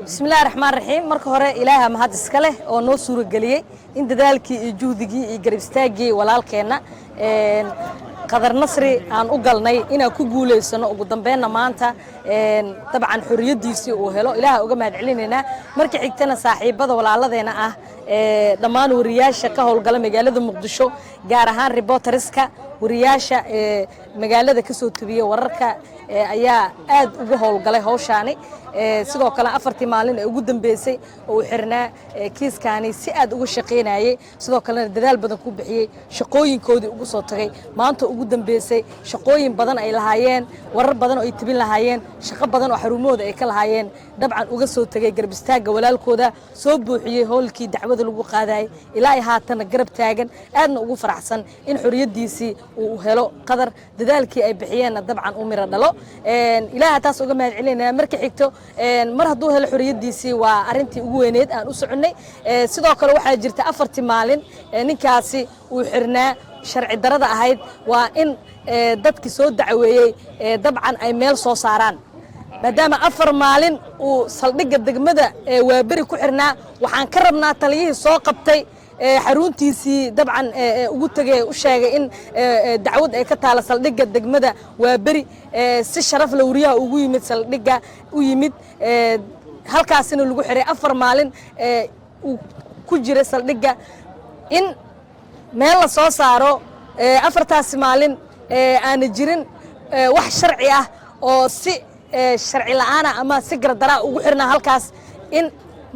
Bismillahi raxmaan raxiim. Marka hore, Ilaaha mahad iska leh oo noo suurageliyey in dadaalkii iyo juhdigii iyo garab istaaggii walaalkeenna Qadar Nasri aan u galnay inaan ku guulaysano, ugu dambeynna maanta dabcan xorriyaddiisii uu helo. Ilaaha uga mahad celinaynaa. Marka xigtana, saaxiibada walaaladeenna ah, dhammaan wariyaasha ka howlgala magaalada Muqdisho, gaar ahaan reporterska, wariyaasha magaalada ka soo tabiya wararka ayaa aad ugu howlgalay hawshaani. Sidoo kale, 4tii maalin ee ugu dambeysay oo uu xirnaa kiiskaani si aad uga shaqaynayay, sidoo kalena dadaal badan ku bixiyey, shaqooyinkoodii ugu soo tagay maanta ugu dambeysay, shaqooyin badan ay lahaayeen, warar badan oo ay tebin lahaayeen, shaqo badan oo xarumahooda ay ka lahaayeen, dabcan uga soo tegay garab istaagga walaalkooda, soo buuxiyey howlkii dacwada lagu qaadayay, ilaa ay haatana garab taagan, aadna ugu faraxsan in xorriyaddiisii uu helo Qadar, dadaalkii ay bixiyeenna dabcan u miro dhalo. Ilaaha taas uga mahad celinaya. Marka xigto, mar hadduu helo xorriyaddiisii, waa arrintii ugu weyneed aan u soconnay. Sidoo kale, waxaa jirta 4tii maalin ninkaasi uu xirnaa sharci darada ahayd, waa in dadkii soo dacweeyey dabcan ay meel soo saaraan, maadaama 4 maalin uu saldhigga degmada Waaberi ku xirnaa. Waxaan ka rabnaa taliyihii soo qabtay, xaruntiisii dabcan ugu tegay, u sheegay in dacwad ay ka taala saldhigga degmada Waaberi, si sharaf la wariyaha ugu yimid, saldhigga u yimid, halkaasina lagu xiray, 4 maalin uu ku jiray saldhigga, in meel la soo saaro. 4taasi maalin aana jirin wax sharci ah oo si sharci la'aana ama si gardaraa ugu xirnaa halkaas, in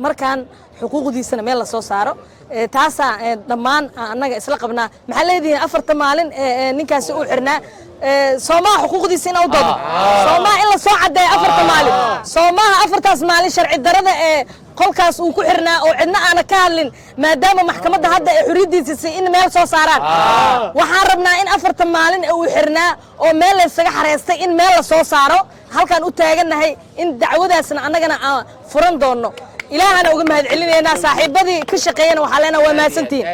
markaan xuquuqdiisana meel la soo saaro. Taasaa dhammaan annaga isla qabnaa. Maxaa leedihiin? 4ta maalin ninkaasi u xirnaa, soomaha xuquuqdiisa inaa u doodo? Soomaha in la soo caddeeyo 4ta maalin? Soomaha 4taas maalin sharci darada ee qolkaas uu ku xirnaa oo cidna aana ka hadlin, maadaama maxkamadda hadda ay xorriyaddiisa si in meel soo saaraan? Waxaan rabnaa in 4ta maalin ee uu xirnaa oo meel laysaga xareystay in meel la soo saaro. Halkaan u taagannahay in dacwadaasna annagana aan furan doonno. Ilaahana uga mahad celinaynaa. Saaxiibadii ka shaqeeyana waxaa leenaha waa mahadsantihiin.